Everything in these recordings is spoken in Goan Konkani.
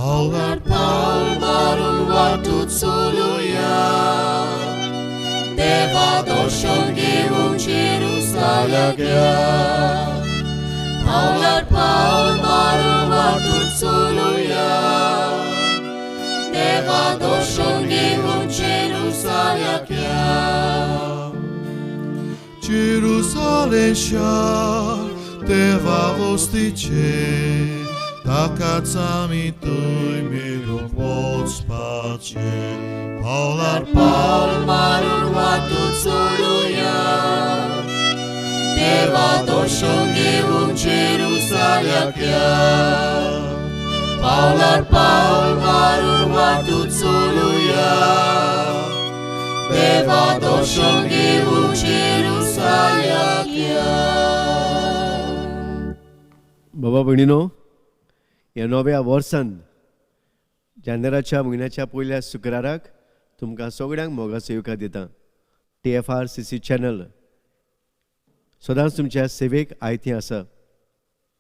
पावलार पावल मारून वाटूच चलुया, देवा दर्शन घेवंक जेरुसाल्याक या. पावलार पावल मारून वाटूच चलुया, देवा दर्शन घेवंक जेरुसाल्याक या. Jerusalem शार देवा वस्तीचें, ताकाच आमी थंय मेळूंक वचपाचें. पावलार पावल मारून वाटूच चलुया, देवा दर्शन घेवंक जेरुसाल्याक या. पावलार पावल मारून वाटूच चलुया, देवा दर्शन घेवंक जेरुसाल्याक या. बाबा भयणीनो, ह्या नव्या वर्सान जानेराच्या म्हयन्याच्या पयल्या शुक्राराक तुमकां सगळ्यांक मोगाचो येवकार दिता. TFRCC channel सदांच तुमच्या सेवेक आयती आसा.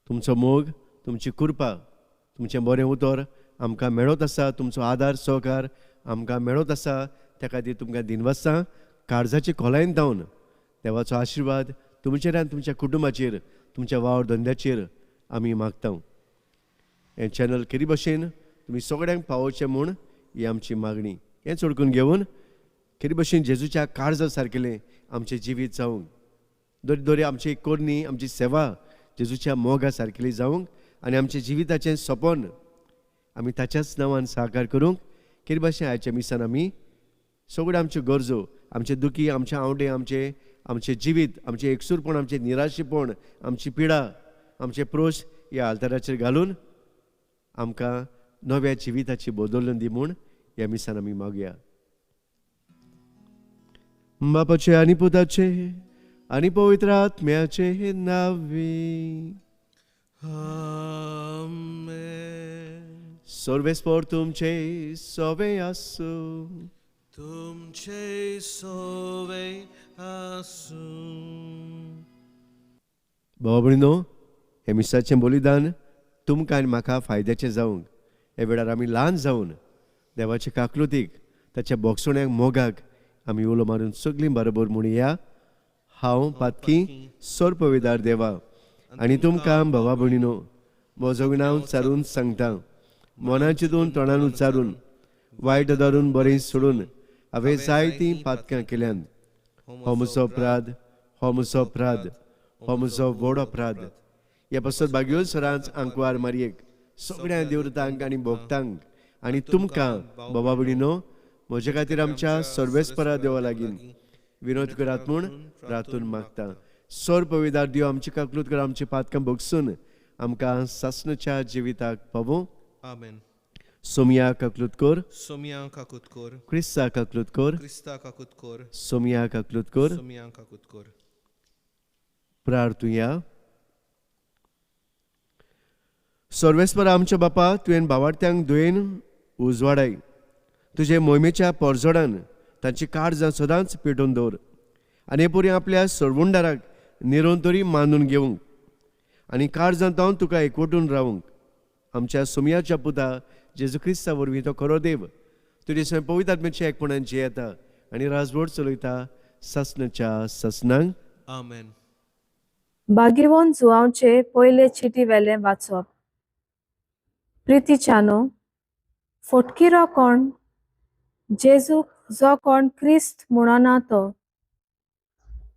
तुमचो मोग, तुमची कृपा, तुमचें बरें उतर आमकां मेळत आसा. तुमचो आदार सहकार आमकां मेळत आसा. त्या खातीर तुमकां दिनवासां काळजाचे खोलायेन धांवन देवाचो आशिर्वाद तुमचेर आनी तुमच्या कुटुंबाचेर, तुमच्या वावर धंद्याचेर आमी मागता. हें चॅनल केरी भशेन तुमी सगळ्यांक पावोवचें म्हूण ही आमची मागणी. हें चडकून घेवन केरी भशेन जेजूच्या काळजा सारकेलें आमचें जिवीत जावंक, दर दर आमची करणी, आमची सेवा जेजूच्या मोगा सारकेली जावंक आनी आमच्या जिविताचें सपन आमी ताच्याच नांवान साकार करूंक केरी भशेन आयच्या मिसान आमी सगळ्यो आमच्यो गरजो, आमचे दुखी, आमचे आंवडे, आमचे आमचें जिवीत, आमचें एकसूरपण, आमचें निराशेपण, आमची पिडा, आमचे प्रोश ह्या आल्ताराचेर घालून आमकां नव्या जिविताची बदलून दी म्हूण ह्या मिसान आमी मागया. बापाचे आनी पुताचे आनी पवित्र आत्म्याचे नांवे. आमेन. सर्वेस्पर तुमचे सवे आसूं. तुमचे सोवे आसूं. भाव भयणीनो, हें मिसाचें बलिदान तुमकां आनी म्हाका फायद्याचें जावंक ह्या वेळार आमी ल्हान जावन देवाचे काकलुतीक, ताच्या बोगसोण्याक, मोगाक आमी उलो मारून सगळीं बरोबर म्हणया. हांव पातकी सोरपविदार देवा आनी तुमकां भावा भयणीनो म्हजो नांव चारून सांगता. मनां चिंतून, तोंडान उच्चारून, वायट धरून, बरें सोडून हांवें जायतीं पातकां केल्यान. हो म्हजो अपराध, हो म्हजो अपराध, हो म्हजो व्हड अपराध. ह्या पासत भाग्यो सरांच आंकवार मारयेक, सगळ्या देवतांक आनी भोक्तांक आनी तुमकां बाबा भयणीनो म्हजे खातीर आमच्या सर्वेस्परा देवा लागीं विनोद करात म्हूण रातून मागता. सोर पविदार देव आमची काकलूत कर, आमची पातकां भोगसून आमकां सासणाच्या जिविताक पावूं. आमेन. सोमया काकलूत कर. सोमया काकूत कर. क्रिस्ता काकलूत कर. क्रिस्ता काकूत कर. सोमया काकलूत कर. सोमया काकूत कर. प्रार्थुया. सर्वेस्पर आमच्या बापा, तुवें भावार्थ्यांक दुयेन उजवाडाय. तुजे मोहिमेच्या पोरजोडान तांची काळजां सदांच पेटोवन दवर आनी हे परी आपल्या सरवुंडाराक निरंतरी मानून घेवंक आनी काळजांत जावन तुका एकवटून रावंक आमच्या सोमयाच्या पुता जेजू क्रिस्ता वरवीं तो खरो देव तुजे स्वयं पवित्र आत्म्याच्या एकपणान जियेता आनी राजवट चलयता सासणाच्या सासणांक. आमेन. बागेवन जुआंवचे पयले चिटी वेलें वाचप. प्रितीच्यानो, फोटकिरो कोण जेजूक जो कोण क्रिस्त म्हणना तो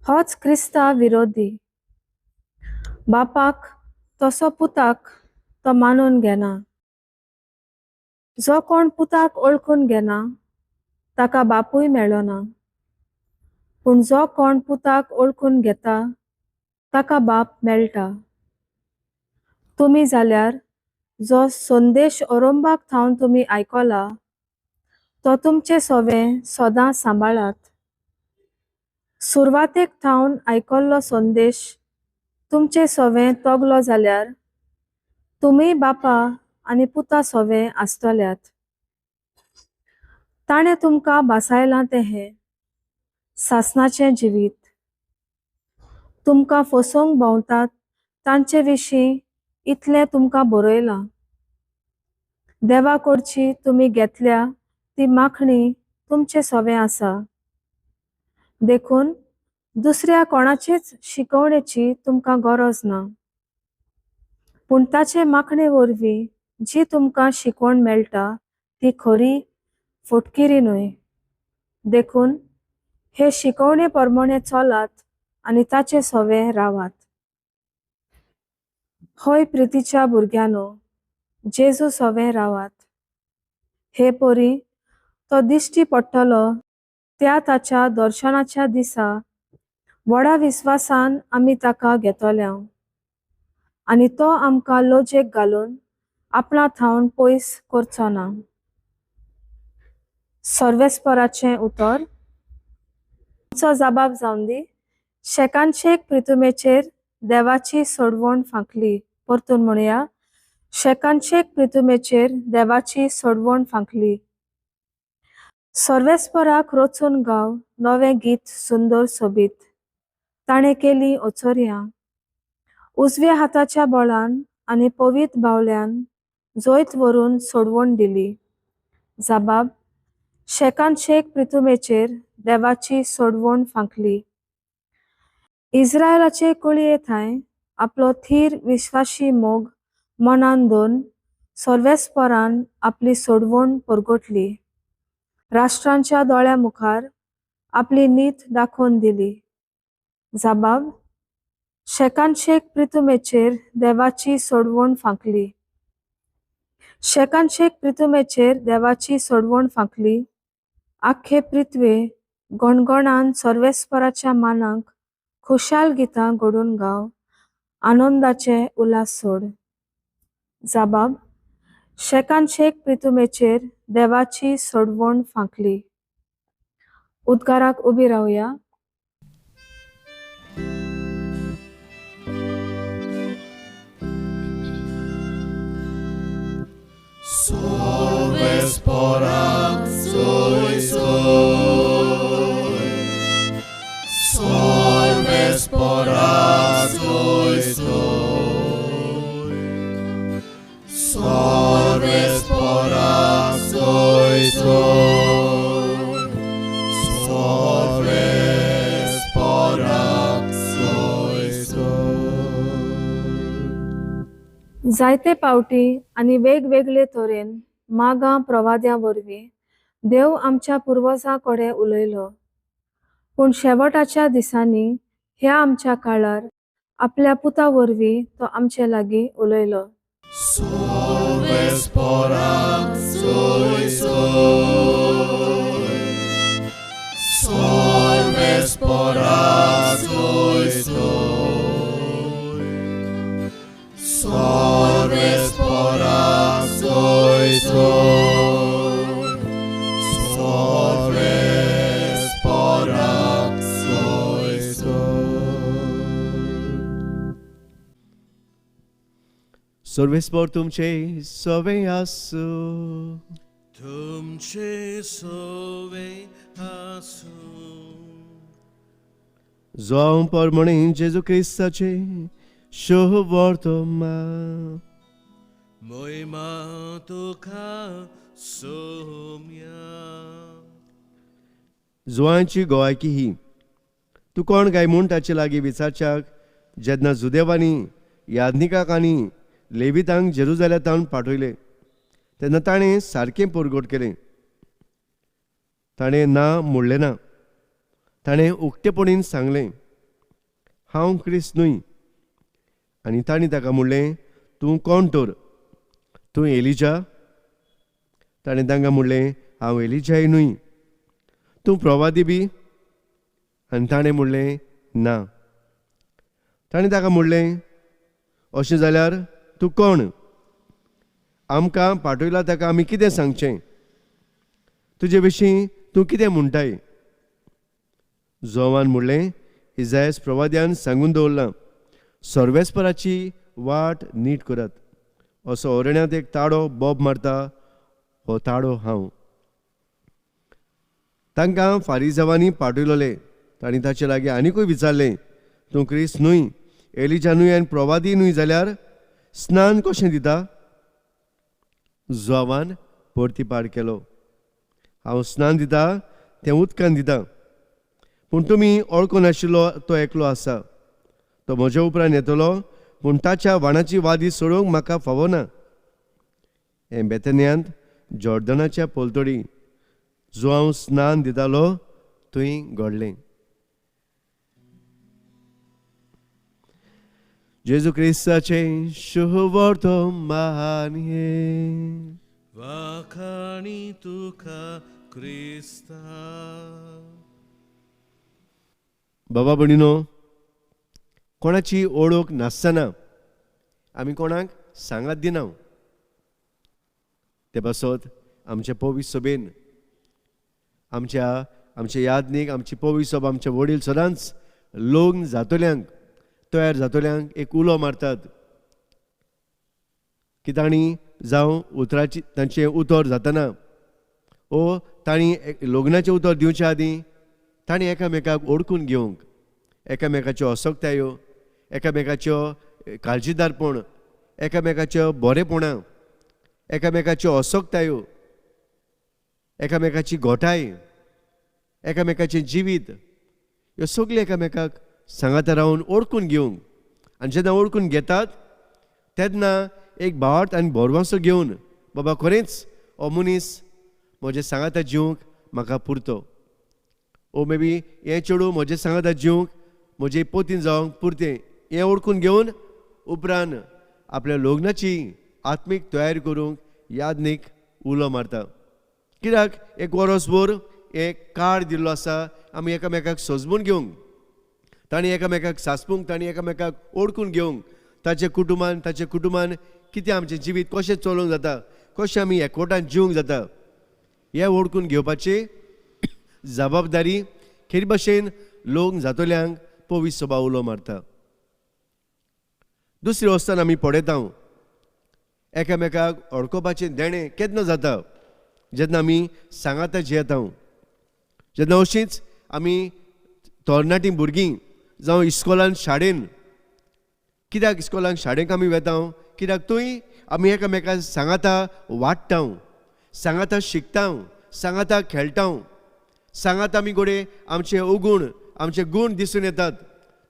होच क्रिस्ता विरोधी. बापाक तसो पुताक तो मानून घेना. जो कोण पुताक ओळखून घेना ताका बापूय मेळना, पूण जो कोण पुताक ओळखून घेता ताका बाप मेळटा. तुमी जाल्यार जो संदेश ओरोंबाक थावन तुमी आयकला तो तुमचे सोवे सदां सांबाळात. सुरवातेक थावन आयकल्लो संदेश तुमचे सोवे तगलो जाल्यार तुमी बापा आनी पुता सोवे आसतल्यात. ताणें तुमकां भासायलां तें हें सासणाचें जिवीत. तुमकां फसोवंक भोंवतात तांचे विशीं इतलें तुमकां बरयलां. देवा कडची तुमी घेतल्या ती माखणी तुमचे सवें आसा. देखून दुसऱ्या कोणाचेच शिकवणेची तुमकां गरज ना. पूण ताचे माखणे वरवीं जी तुमकां शिकवण मेळटा ती खरी, फटकिरी न्हय. देखून हे शिकवणे प्रमाणे चलात आनी ताचे सवें रावात. हय प्रितीच्या भुरग्यांनो, जेजू सवें रावात. हे परी तो दिश्टी पडटलो त्या ताच्या दर्शनाच्या दिसा व्हडा विस्वासान आमी ताका घेतल्या आनी तो आमकां लजेक घालून आपणा थावन पयस करचो ना. सर्वेस्पराचें उतर. आमचो जबाब जावन दी. शेकानशेक प्रितुमेचेर देवाची सोडवण फांकली. परतून म्हणया, शेकानशेक प्रितुमेचेर देवाची सोडवण फांकली. सर्वेस्पराक रचून गाव नवें गीत सुंदर सोबीत. ताणें केली अचर्यां. उजव्या हाताच्या बळान आनी पवीत बावल्यान जैत व्हरून सोडवण दिली. जबाब, शेकानशेक प्रितुमेचेर देवाची सोडवण फांकली. इस्रायलाचे कुळये थांय आपलो थीर विश्वाशी मोग मनान दोन सर्वेस्परान आपली सोडवण परगटली. राष्ट्रांच्या दोळ्या मुखार आपली नीत दाखोवन दिली. जबाब, शेकानशेक प्रितुमेचेर देवाची सोडवण फांकली. शेकानशेक प्रितुमेचेर देवाची सोडवण फांकली. आख्खे पृथ्वे गणगणान सर्वेस्पराच्या मानाक खुशाल गितां घडून गाव, आनंदाचे उल्हास सोड. जबाब, शेकानशेक प्रितुमेचेर देवाची सोडवण फांकली. उद्गाराक उबी रावया. Sorvespora soy soy. Sorvespora soy soy. Sorvespora soy soy. Sorvespora soy soy. जायते पावटी आनी वेगवेगळे तरेन मागां प्रवाद्यां वरवीं देव आमच्या पुर्वजां कडेन उलयलो. पूण शेवटाच्या दिसांनी ह्या आमच्या काळार आपल्या पुता वरवीं तो आमचे लागीं उलयलो. Sorvespora soy soy. Sorvespora soy soy. Sorvespora soy soy. Sorvespora soy soy. सर्वेस्पर तुमचे सवे आसूं. तुमचे सोवे आसूं. जावं परमणे जेजू क्रिस्ताचे शुभवर्तमान. मोहिमा तुका सोम्या. जुवांची गोवायकी ही. तूं कोण काय म्हूण ताचे लागीं विचारच्याक जेन्ना जुदेवांनी याज्ञिकाक आनी लेवितांक जेरुजालेमांत पाठयले तेन्ना ताणें सारकें परगट केलें. ताणें ना म्हणलें ना. ताणें उक्तेपणीन सांगलें, हांव क्रिस्त न्हय. आनी तांणी ताका म्हणलें, तूं कोण तर? तूं एलिजा? ताणें तांकां म्हणलें, हांव एलिजाय न्हय. तूं प्रवादी बी? आनी ताणें म्हणलें, ना. ताणें ताका म्हणलें, अशें जाल्यार तूं कोण? आमकां पाठयला ताका आमी कितें सांगचें? तुजे विशीं तूं कितें म्हणटाय? जोवान म्हणलें, इजायस प्रवाद्यान सांगून दवरलां, सर्वेस्पराची वाट नीट करात. असो अरण्यांत एक ताडो बोब मारता, हो ताडो हांव. तांकां फारिजावांनी पाठयलोले. तांणी ताचे लागीं आनिकूय विचारलें, तूं क्रिस्त न्हय, एलिजा न्हय आनी प्रवादी न्हय जाल्यार स्नान कशें दिता? जुआंवान परतीपार केलो, हांव स्नान दिता तें उदकान दिता, पूण तुमी ओळखून आशिल्लो तो एकलो आसा, तो म्हज्या उपरांत येतलो, पूण ताच्या वाणाची वादी सोडोवंक म्हाका फावना. हें बेतन्यांत जॉर्दनाच्या पलतडी जो हांव स्नान दितालो थंय घडलें. जेजू क्रिस्ताचें शुभवर्तमान हें. वाखाणी तुका क्रिस्ता. बाबा भयणीनो, कोणाची ओळख नासतना आमी कोणाक सांगात दिना. ते पासत आमचे पवित्र सभेन आमच्या आमचे यादनीक आमची पवित्र सभा आमचे वडील सदांच लग्न जातल्यांक तयार जातल्यांक एक उलो मारतात की तांणी जावं उतराची तांचें उतर जातना ओ तांणी लग्नाचें उतर दिवचे आदीं तांणी एकामेकाक ओळखून घेवंक, एकामेकाच्यो असक्तायो, एकामेकाच्यो काळजीदारपण, एकामेकाच्यो बरेपणां, एकामेकाच्यो असक्तायो, एकामेकाची घोटाय, एकामेकाचें जिवीत, ह्यो सगळ्यो एकामेकाक सांगाता रावन ओळखून घेवंक. आनी जेन्ना ओळखून घेतात तेन्ना एक भावार्थ आनी भरवंसो घेवन, बाबा खरेंच हो मनीस म्हजें सांगाता जिवंक म्हाका पुरतो, ओ मे बी हें चेडूं म्हजें सांगाता जिवंक म्हजे पोतीन जावंक पुरतें, हें ओळखून घेवन उपरांत आपल्या लग्नाची आत्मीक तयारी करूंक यादनीक उलो मारता. कित्याक एक वरसभर एक काळ दिल्लो आसा आमी एकामेकाक सजमून घेवंक, तांणी एकामेकाक सासपूंक, तांणी एकामेकाक ओळखून घेवंक, ताचे कुटुंबान ताचे कुटुंबान कितें आमचें जिवीत कशें चलोवंक जाता, कशें आमी एकवटान जिवंक जाता, हें ओळखून घेवपाची जबाबदारी खेरी भाशेन लग्न जातल्यांक पवित्र सभा उलो मारता. दुसरी वस्तान आमी पळयता एकामेकाक ओळखोवपाचें देणें केन्ना जाता, जेन्ना आमी सांगाता जियेता, जेन्ना अशींच आमी तरणाटीं भुरगीं जावं इस्कोलान शाळेन, कित्याक इस्कोलान शाळेक आमी वेता, कित्याक थंय आमी एकामेकाक सांगाता वाडटा, सांगाता शिकता, सांगाता खेळटा, सांगाता आमी घडये आमचे अवगूण आमचे गूण दिसून येतात,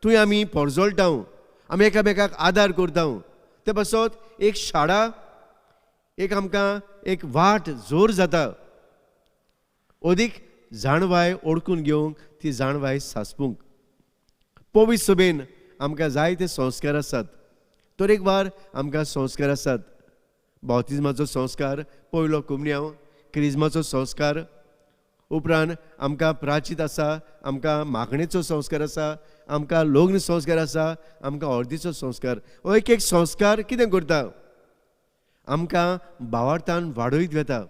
थंय आमी परजळटा, आमी एकामेकाक आदार करता. ते पासत एक शाळा एक आमकां एक वाट जोर जाता, अदीक जाणवाय ओळखून घेवंक, ती जाणवाय सासपूंक. पवित्र सभेन आमकां जायते संस्कार आसात, तरेकवार आमकां संस्कार आसात. बाप्तिज्माचो संस्कार, पयलो कुमन्यांव, क्रिज्माचो संस्कार, उपरांत आमकां प्राचीत आसा, आमकां मागणेचो संस्कार आसा, आमकां लग्न संस्कार आसा, आमकां हळदीचो संस्कार. हो एक एक संस्कार कितें करता, आमकां भावार्थान वाडयत वता.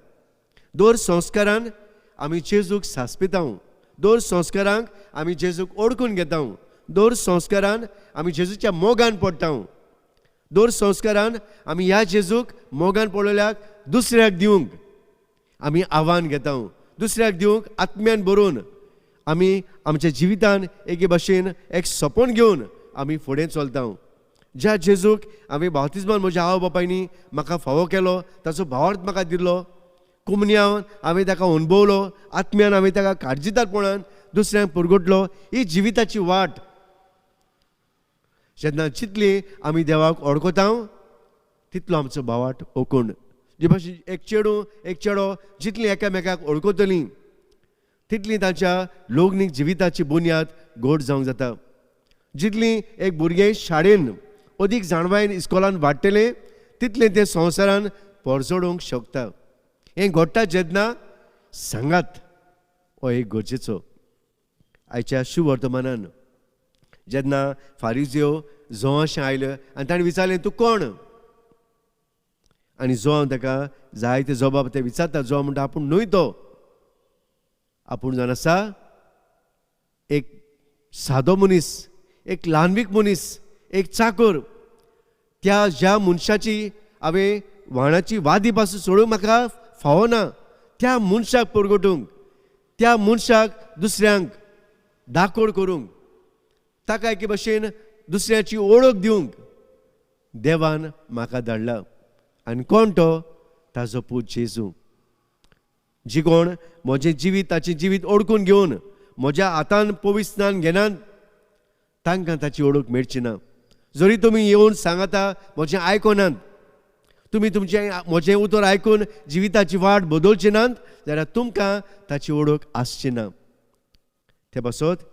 दर संस्कारान आमी जेजूक सासपिता, दर संस्कारांक आमी जेजूक ओळखून घेता, दर संस्कारान आमी जेजूच्या मोगान पडटा, दर संस्कारान आमी ह्या जेजूक मोगान पडलेल्याक दुसऱ्याक दिवंक आमी आव्हान घेता, दुसऱ्याक दिवंक आत्म्यान बरोवन आमी आमच्या जिवितान एके भाशेन एक सपन घेवन आमी फुडें चलता. ज्या जेजूक हांवें बाप्तिज्मान म्हज्या आवय बापायनी म्हाका फावो केलो, ताचो भावार्थ म्हाका दिल्लो, कुमन्यान हांवें ताका अणभवलो, आत्म्यान हांवें ताका काळजीदारपणान दुसऱ्यांक पुरगुटलो, ही जिविताची वाट. जेन्ना जितली आमी देवाक ओळखता तितलो आमचो भावार्थ ओकूण. जे भाशेन एक चेडूं एक चेडो जितली एकामेकाक ओळखतलीं तितली तांच्या लग्नीक जिविताची बुन्याद गोड जावंक जाता. जितली एक भुरगें शाळेन अदीक जाणवायेन इस्कोलान वाडटलें तितलें तें संवसारान परजळोवंक शकता. हें घडटा जेन्ना सांगात हो एक गरजेचो. आयच्या शुवर्तमानान जेन्ना फारिजियो जोवाशें आयले आनी ताणें विचारलें तूं कोण, आनी जोवान ताका जायते जबाब ते विचारता. जोवा म्हणटा आपूण न्हय तो, आपूण जावन आसा एक सादो मनीस, एक ल्हानवीक मनीस, एक चाकर. त्या ज्या मनशाची हांवें व्हाणाची वादी पासून सोडूंक म्हाका फावना, त्या मनशाक परगटूंक, त्या मनशाक दुसऱ्यांक दाकोड करूंक, ताका एके भशेन दुसऱ्याची ओळख दिवंक देवान म्हाका धाडला. आनी कोण तो, ताजो पूत जेजू. जी कोण म्हजें जिवीत ताचें जिवीत ओडकून घेवन म्हज्या हातान पवित्र स्नान घेनात तांकां ताची ओळख मेळची ना. जरी तुमी येवन सांगता म्हजें आयकनात, तुमी तुमचें म्हजें उतर आयकून जिविताची वाट बदलची नात जाल्यार तुमकां ताची ओळख आसची ना. ते पासत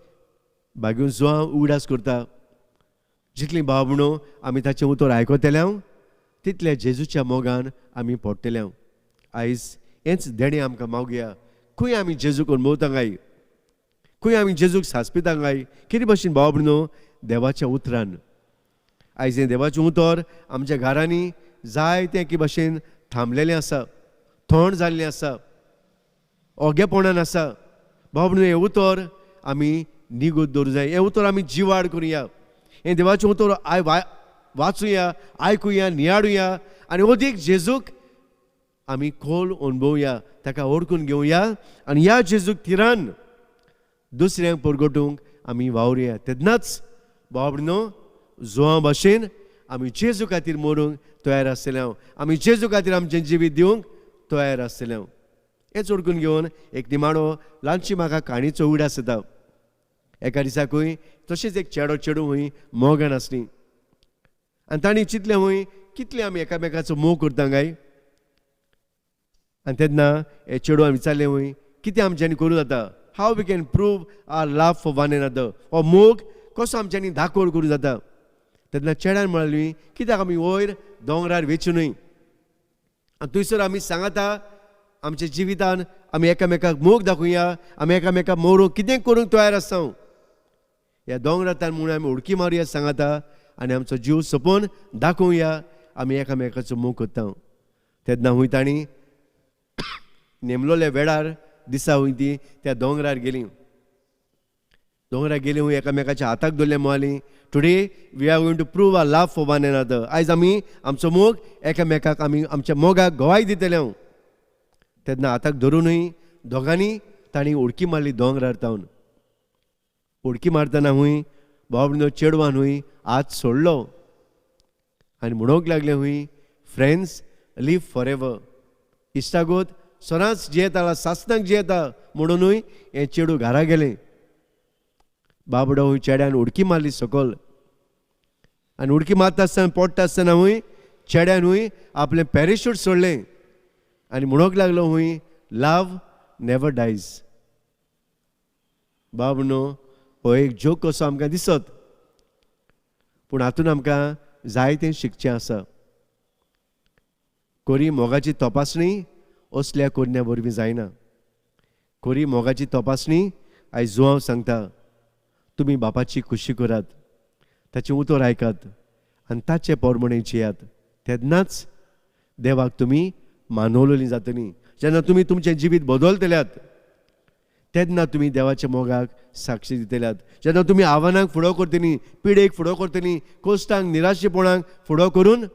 बागून जुवांव उगडास करता, जितली भाव भयणो आमी ताचें उतर आयकतले तितले जेजूच्या मोगान आमी पडटले. आयज हेंच देणें आमकां मागया. खंय आमी जेजूक अणभवता काय, खंय आमी जेजूक सांसपिता काय, कितें भशेन भाव भयणो देवाच्या उतरान. आयज हें देवाचें उतर आमच्या घरांनी जायतें एके भशेन थांबलेलें आसा, थंड जाल्लें आसा, ओगेपणान आसा. भाव भयणो हें उतर आमी निगूत दवरूं जाय, हें उतर आमी जिवाड करुया, हें देवाचें उतर वाचुया, आयकुया, नियाळुया आनी अदीक जेजूक आमी खोल अणभवया, ताका ओळखून घेवया आनी ह्या जेजूक थिरान दुसऱ्यांक परगटूंक आमी वावरुया. तेन्नाच भाव भयणो जुवां भाशेन आमी जेजू खातीर मरूंक तयार आसतले, आमी जेजू खातीर आमचें जिवीत दिवंक तयार आसतले. हें ओळखून घेवन एक निमाणो ल्हानशी म्हाका काणीचो उगडास येता. एका दिसाकूय तशेंच एक चेडो चेडूं हूंय मोगान आसली आनी तांणी चिंतलें हूंय कितलें आमी एकामेकाचो मोग करता काय. आनी तेन्ना हे चेडवान विचारलें हूंय कितें आमच्यांनी करूं जाता, how we can prove our love for one another, हो मोग कसो आमच्यांनी दाखोवड करूं जाता. तेन्ना चेड्यान म्हळ्यार कित्याक आमी वयर दोंगरार वेचू न्हय आनी थंयसर आमी सांगता आमच्या जिवितान आमी एकामेकाक मोग दाखोवया, आमी एकामेकाक मोरूंक कितें करूंक तयार आसा. ह्या दोंगरांतल्यान म्हणून आमी उडकी मारुया सांगता आनी आमचो जीव सोंपोवन दाखोवया आमी एकामेकाचो मोग करता. तेन्ना हूंय तांणी नेमलोल्या वेळार दिसा हूंय ती त्या दोंगरार गेली. दोंगरार गेली हूंय एकामेकाच्या हाताक धरलें म्हळी today we are going to prove our love for one another. आयज आमी आमचो मोग एकामेकाक आमी आमच्या मोगाक गवाय दितले. हांव तेन्ना हाताक धरुनूय दोगांनी तांणी उडकी मारली दोंगरार तावन. उडकी मारतना हूंय भाव भयणो चेडवान हूंय हात सोडलो आनी म्हणूंक लागलें हूंय फ्रेंड्स लीव फॉर एवर, इश्टागोत सदांच जियेता, सासणाक जियेता म्हणुनूय हें चेडूं घरा गेलें. बाबडो हूंय चेड्यान उडकी मारली सकयल आनी उडकी मारता आसतना पडटा आसतना हूंय चेड्यान हूंय आपलें पॅराशूट सोडलें आनी म्हणूंक लागलो हूंय लव नेवर डायज. बाब न्हू हो एक जोक कसो आमकां दिसत, पूण हातून आमकां जायतें शिकचें आसा. कोरी मोगाची तपासणी असल्या कोरण्या वरवीं जायना. कोरी मोगाची तपासणी आयज जुवांव सांगता, तुमी बापाची खुशी करात, ताचें उतर आयकात आनी ताचे पोरमणे जियात, तेन्नाच देवाक तुमी मानवलेली जातली. जेन्ना तुमी तुमचें जिवीत बदलतल्यात तेन्ना तुमी देवाच्या मोगाक साक्षी दितल्यात. जेन्ना तुमी आव्हानांक फुडो करतली, पिडेक फुडो करतली, कोश्टांक निराशेपणाक फुडो करून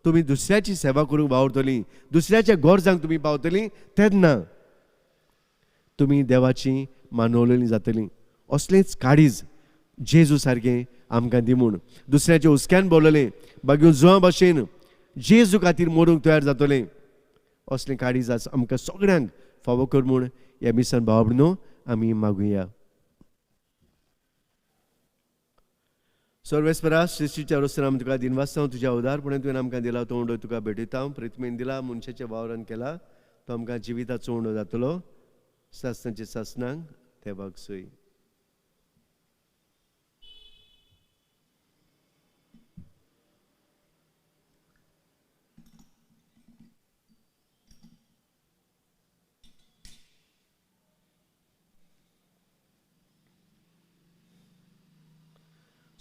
तुमी दुसऱ्याची सेवा करूंक वावुरतली, दुसऱ्याच्या गरजांक तुमी पावतली, तेन्ना तुमी देवाची मानवलेली जातली. असलेंच काळीज जेजू सारकें आमकां दी म्हूण दुसऱ्याच्या हुस्क्यान बोललें बागीर जुवां भाशेन जेजू खातीर मरूंक तयार जातलें, असलें काळीज आमकां सगळ्यांक फावो कर म्हूण ह्या मिसान भाव भयणो आमी मागुया. सर्वेस्परा सृश्टीच्या रोसर आमी तुका दिनवासता, तुज्या उदारपणे तुवें आमकां दिला तो उंडो तुका भेटयता. प्रतिमेन दिला मनशाच्या वावरान केला तो आमकां जिविताचो उंडो जातलो. सासणाचे सासणाक देवाक सोय.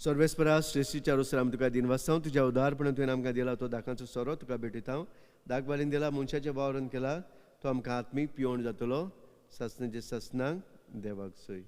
सर्वेस्परा सृश्टीच्या रोसर आमी तुका दिनवासता, तुज्या उदारपणान तुवें आमकां दिला तो दाकांचो सोरो तुका भेटयता. दाक बालीन दिला मनशाच्या वावरान केला तो आमकां आत्मीक पिवण जातलो. सासणाचे सासणाक देवाक सोय.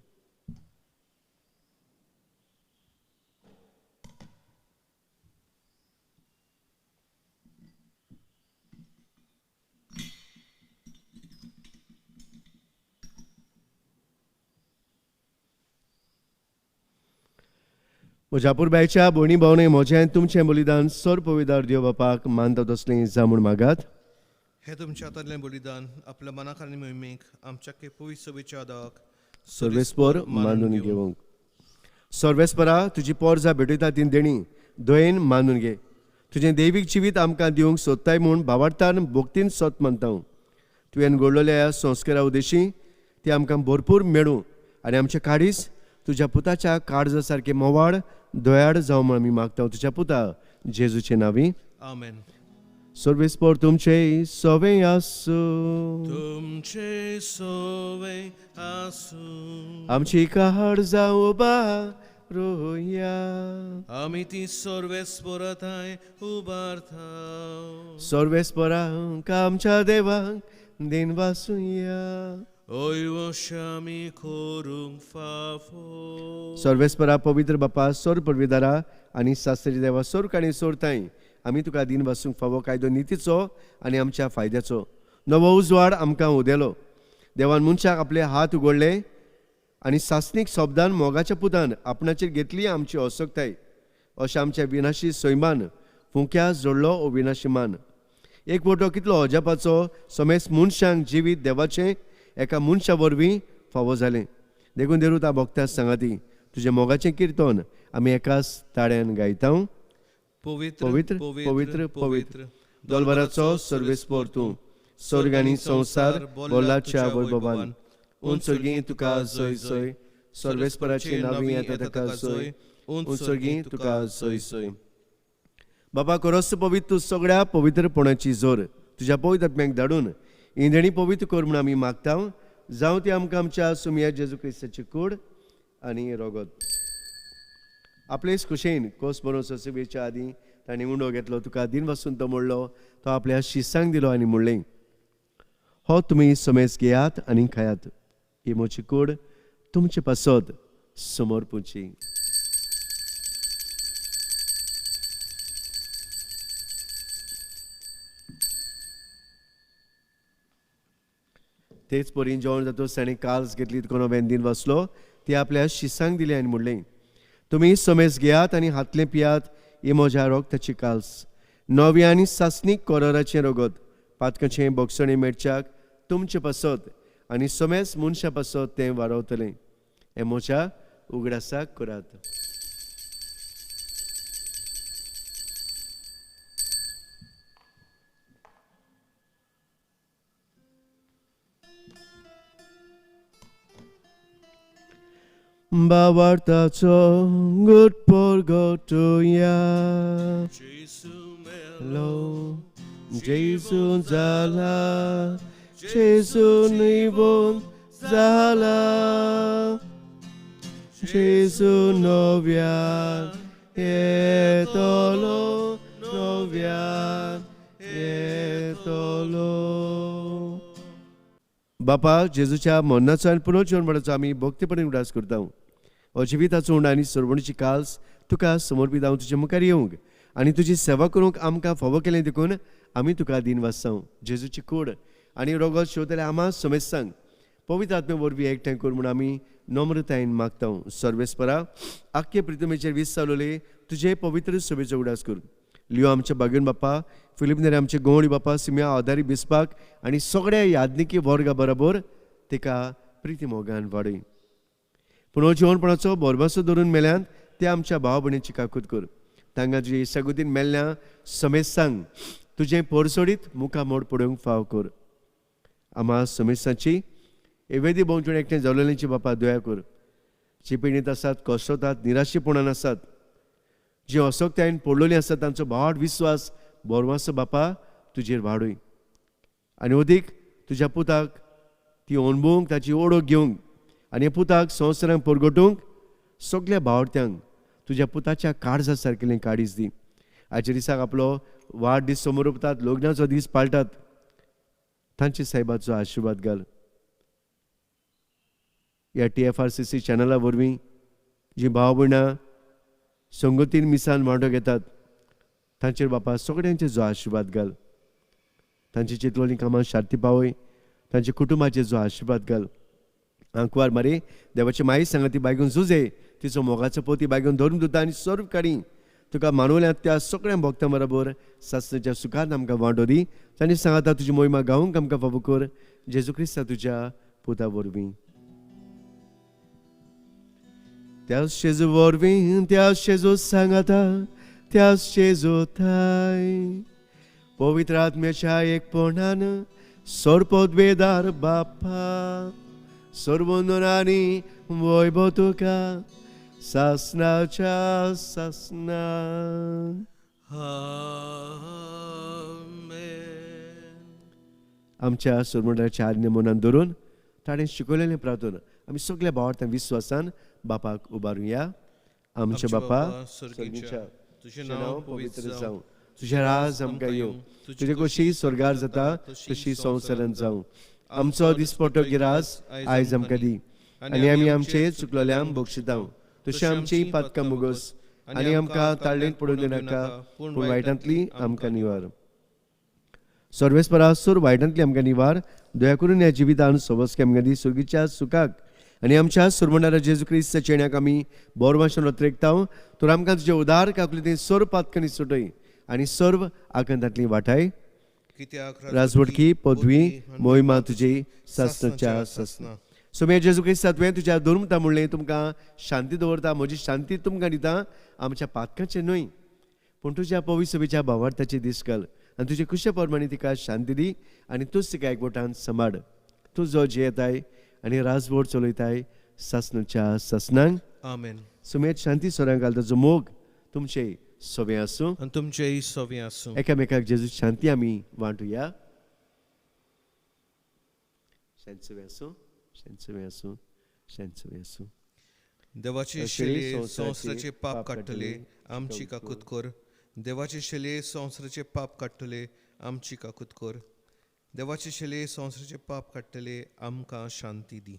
म्हज्या पुरबायच्या भयणी भावणे म्हजें तुमचें बलिदान सर पविदार देव बापाक मानता तसलें जा म्हूण मागात. हे तुमच्या हातांतलें बलिदान आपल्या मनाक आनी मोहिमेक आमच्या केपोवी सभेच्या आदाक सर्वेस्पर मानून घेवंक. सर्वेस्परा तुजी पोरजा भेटयता ती देणी दयेन मानून घे. तुजें दैवीक जिवीत आमकां दिवंक सोदताय म्हूण भावार्थान भोक्तीन सोत मानता. तुवें घडलेल्या ह्या संस्कारा उद्देशी ती आमकां भरपूर मेळूं आनी आमचे काडीस तुज्या पुताच्या काळजा सारकें मोवाळ दयाळ जावं म्हूण आमी मागता तुज्या पुता जेजूचे नांवी. आमेन. सर्वेस्पर तुमचे सवे आसूं. तुमचे सोवे आसूं. आमची काळ जावं बारोया. आमी ती सर्वेस्पराताय उबारता. सर्वेस्पराक आमच्या देवाक दिन वासुया. ओय आमी करूंक फाफो. सर्वेस्परा पवित्र बापा सोर परविदारा आनी सासरी देवा सोर आनी सोरताय आमी तुका दिन वासूंक फावो कायदो नितीचो आनी आमच्या फायद्याचो नवो उजवाड आमकां उदेलो. देवान मनशाक आपले हात उगडले आनी सासणीक शब्दान मोगाच्या पुतान आपणाचेर घेतली आमची असक्ताय. अशें आमच्या विनाशी सैमान फुंक्या जोडलो ओ विनाशी मान. एक वटो कितलो अजापाचो समेस मनशांक जिवीत देवाचें एका मनशा वरवीं फावो जालें. देखून देरूता भोगता सांगाती तुजें मोगाचें किर्तन आमी एकाच ताळ्यान गायता. पवित्र पवित्र पवित्र पवित्र दोलबराचो सर्वेस्पर तूं स्वर्ग आनी संवसार बोलाच्या वैभवान. उंच स्वर्गी तुका जय जय. सर्वेस्पराची नावी येता ताका जय. उंच स्वर्गी तुका जय जय. बाबा कोरस पवित्र तूं सगळ्या पवित्रपणाची जोर तुज्या पवित्र आत्म्याक धाडून इंधणी पवित्र कर म्हूण आमी मागता. जावं ती आमकां आमच्या सुमया जेजू क्रिस्ताची कूड आनी रोगत. आपलेच खुशेन कोस बरोवन ससुबेच्या आदीं तांणी उंडो घेतलो, तुका दिन वासून तो मोडलो, तो आपल्या शिसांक दिलो आनी म्हणलें, हो तुमी समेज घेयात आनी खायात, ही म्हजी कूड तुमचे पासत समर्पूची. तेच परीन जेवण जातकच ताणें काल्स घेतली, तुका नव्यान दिन वाचलो, ती आपल्या शिसांक दिली आनी म्हणलें, तुमी समेज घेयात आनी हातलें पियात, ही म्हज्या रोगताची काल्स, नवी आनी सासणीक कोरोराचें रगत, पातकाचें बोगसणें मेळच्याक तुमचे पासत आनी समेज मनशा पासत तें वारवतलें. हें म्हज्या उगडासाक करात. बावार्थाचो गुट परगटुया. लो जेजू जाला, जेजू निवोन जाला, जेजू नव्यान येतलो, नव्यान येतलो. बापा जेजूच्या मरणाचो आनी पुनर्जन्माचो आमी भक्तीपणान उगडास करता. हो जिविताचो उंड आनी सरवणीची काल्स तुका समर्पीत हांव तुजे मुखार येवंक आनी तुजी सेवा करूंक आमकां फावो केलें देखून आमी तुका दिन वाचता. जेजूची कूड आनी रोगत शेवतले आमा समेस्तांक पवित्र आत्मे वरवीं एकठांय कर म्हूण आमी नम्रतायेन मागता. सर्वेस्परा आख्खे प्रितमेचेर वीस चालवले तुजे पवित्र सभेचो उगडास कर. लियो आमच्या बागेन बाप्पा, फिलिप आमचे गवळी बाप्पा, सिम्या आदारी बिस्पाक आनी सगळ्या यादनिकी वर्गा बरोबर तिका प्रिती मोगान वाडय. पूण हो जिवनपणाचो बोरबासो धरून मेल्यान ते आमच्या भाव भयणीची काकूत कर. तांकां तुजे इसागुतीन मेल्ल्या समेस्तांक तुजें पोरसोडीत मुखा मोड पडोवंक फाव कर. आमा समेस्तांची एवेदी भोंवतणी एकठांय जावलेल्यांची बापा दया कर. जी पिडीत आसात, कश्टतात, निराशेपणान आसात, जी असक्तायेन पडलेली आसात, तांचो भावाट विस्वास बोरवासो बापा तुजेर वाडय आनी अदीक तुज्या पुताक ती अणभवूंक, ताची ओळख घेवंक आनी पुताक संवसारांक परगटूंक सगल्या भावार्थ्यांक तुज्या पुताच्या काळजा सारकेलें काडीस दी. आयच्या दिसाक आपलो वाड दीस समर्पतात, लग्नाचो दीस पाळटात, तांचे सायबाचो आशिर्वाद घाल. ह्या TFRCC चॅनला वरवीं जी भाव भयणां संगतीन मिसान वांटो घेतात तांचेर बापा सगळ्यांचे जो आशिर्वाद घाल. तांची चिंतलोलीं कामां शांती पावय, तांच्या कुटुंबाचेर जो आशिर्वाद घाल. आंकवार मारी देवाची माई सांगा ती बायगून जुजे तिचो मोगाचो पोती बायगून धरून दुता आनी सर्व काडी तुका मानवल्या त्या सगळ्या भक्तां बरोबर सासणाच्या सुखान आमकां वांटो दी. तांणी सांगाता तुजी मोहिमा गावंक आमकां फावो कर, जेजू क्रिस्ता तुज्या पुता वरवीं. त्याच जेजू वरवीं, त्याच जेजू सांगाता, त्याच जेजू थाय पवित्र आत्म्याच्या एकपणान सर्वपदवेदार बापा सर्वंदनानी वैभव तुका सासनाच्या सासना. आमच्या सुरमंडळाच्या आज्ञा मनान धरून ताणें शिकवलेलें प्रार्थना आमी सगल्या भावार्थान विस्वासान बापाक उबारुया. आमच्या बापा स्वर्गीच्या, तुजें नांव पवित्र जावं, तुजें राज आमकां येवं, तुजे कशी स्वर्गार जाता तशी संवसारांत जावं. आमचो दिसपट्टो गिरास आयज आमकां दी आनी आमी आमचे चुकलेल्यांक बक्षितां तशी आमची पातकां मुगोस आनी आमकां ताळ्ळेंत पडून दिनाका, पूण वायटांतली आमकां निवार. सर्वेस्परा सोर वायटांतली आमकां निवार. दया करून ह्या जिवितान सोबसके आमकां दी सुगीच्या सुखाक आनी आमच्या सुरमणारा जेजू क्रिस्त चेण्याक आमी बोरवाशन रत्रेकता. तर आमकां तुजे उदार काकुळटेन सर्व पातकांनी सुटय आनी सर्व आकांतांतली वाटाय. राजवटकी पदवी मोहिमा तुजी सासनाच्या सासना. सोम्या जेजू क्रिस्ता तुवें तुज्या धर्मता म्हणलें तुमकां शांती दवरता, म्हजी शांती तुमकां दिता, आमच्या पातकांचें न्हय पूण तुज्या पवित्र भावार्थाची दीस घाल आनी तुजे कुशे प्रमाणे तिका शांती दी आनी तूच तिका एकवटान सांबाळ. तूं जो जियेताय आनी राजवट चलयताय सासनाच्या सासनांक. आमेन. सुमेत शांती सोऱ्यांक घाल ताचो मोग तुमचे सोबें आसूं आनी तुमचेय सोबें आसूं. एकामेकाक जेजू शांती आमी वांटुया. शांत सोबें आसूं, शांत सोबें आसूं, शांत सोबें आसूं. देवाचे शेले संवसाराचे पाप काडटले आमची काकूत कर. देवाचे शेले संवसाराचे पाप काडटले आमची काकूत कर. देवाचे शेले संवसाराचे पाप काडटले आमकां शांती दी.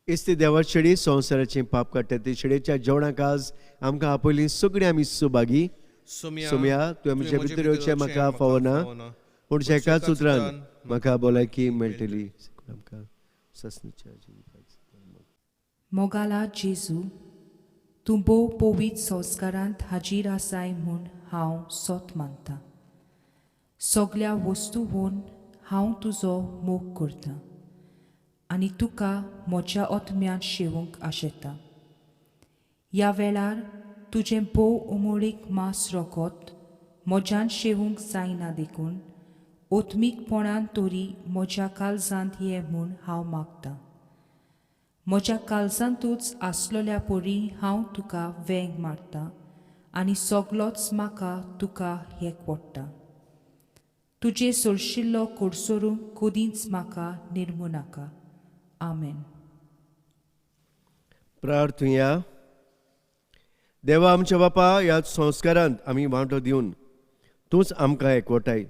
इस्ती देवा शेडी संवसाराचें पाप काडटा ते शेडीच्या जेवणाक आज आमकां आपयली सगळीं आमी सुभागी. सोम्या तुवें म्हज्या भितर येवचें म्हाका फावना, पूण एकाच उतरान म्हाका भलायकी मेळटली. आमकां मोगाला जेजू, तूं भोव पवित्र संस्कारांत हाजीर आसाय म्हूण हांव सोत मानता. सगल्या वस्तू होवन हांव तुजो मोग करतां आनी तुका म्हज्या आत्म्यांत शेवूंक आशेता. ह्या वेळार तुजें भोव उमळीक मास रोखत म्हज्यान शेवूंक जायना देखून ओत्मीकपणान तरी म्हज्या काळजांत ये म्हूण हांव मागतां. म्हज्या काळजांतूच आसलेल्या परी हांव तुका वेंग मारतां आनी सगलोच म्हाका तुका एकवडटा. तुजे सोरशिल्लो कोडसोरूंक कदींच म्हाका निर्मू नाका. आमेन. प्रार्थुया. देवा आमच्या बापा, ह्या संस्कारांत आमी वांटो दिवन तूंच आमकां एकवटाय.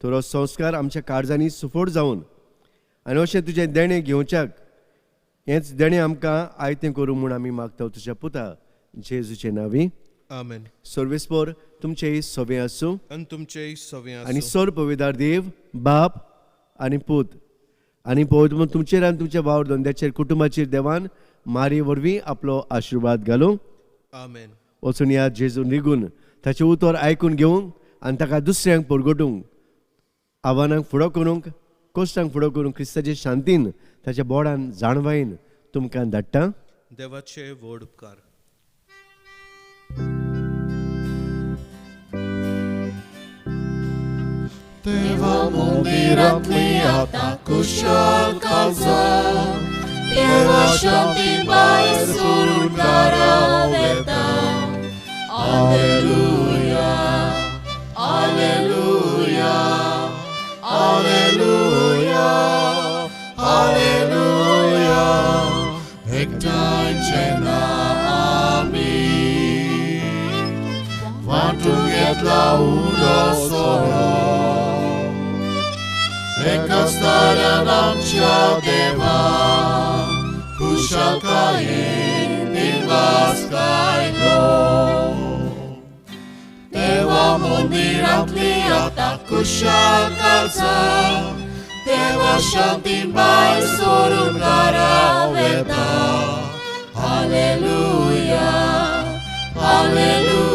तर हो संस्कार आमच्या काळजांनी सुफोट जावन आनी अशें तुजें देणें घेवच्याक हेंच देणें आमकां आयतें करूं म्हूण आमी मागता तुज्या पुता जेजूचे नांवी. आमेन. सर्वेस्पर तुमचेय सोबें आसूं आनी तुमचेय सोबें आनी आसूं. सर्व पवित्र देव बाप आनी पूत आनी पवित्र तुमचेर आनी तुमच्या वावर धंद्याचेर कुटुंबाचेर देवान मारी वरवीं आपलो आशिर्वाद घालूं. आमेन. वचून ह्या जेजू निगून ताचें उतर आयकून घेवंक आनी ताका दुसऱ्यांक परगटूंक, आव्हानांक फुडो करूंक, कश्टांक फुडो करूंक क्रिस्ताचे शांतीन ताच्या बोडान जाणवायेन तुमकां धाडटा. देवाचे व्हड उपकार. देवा मंदिरांतली आतां कुशल काळजां, देवा शांती भायर सरून दारा वेता. Alleluia, alleluia, alleluia, alleluia. एकठांयचे ना आमी वांटूंक घेतला उलो सोरो. एकाच ताऱ्यान आमच्या देवा खुशालकायेन दिवस कायलो. देवा मंदिरांतली आतां खुशाल काळजां देवा शांतीन भायर सरून घरा वेता. Hallelujah, hallelujah.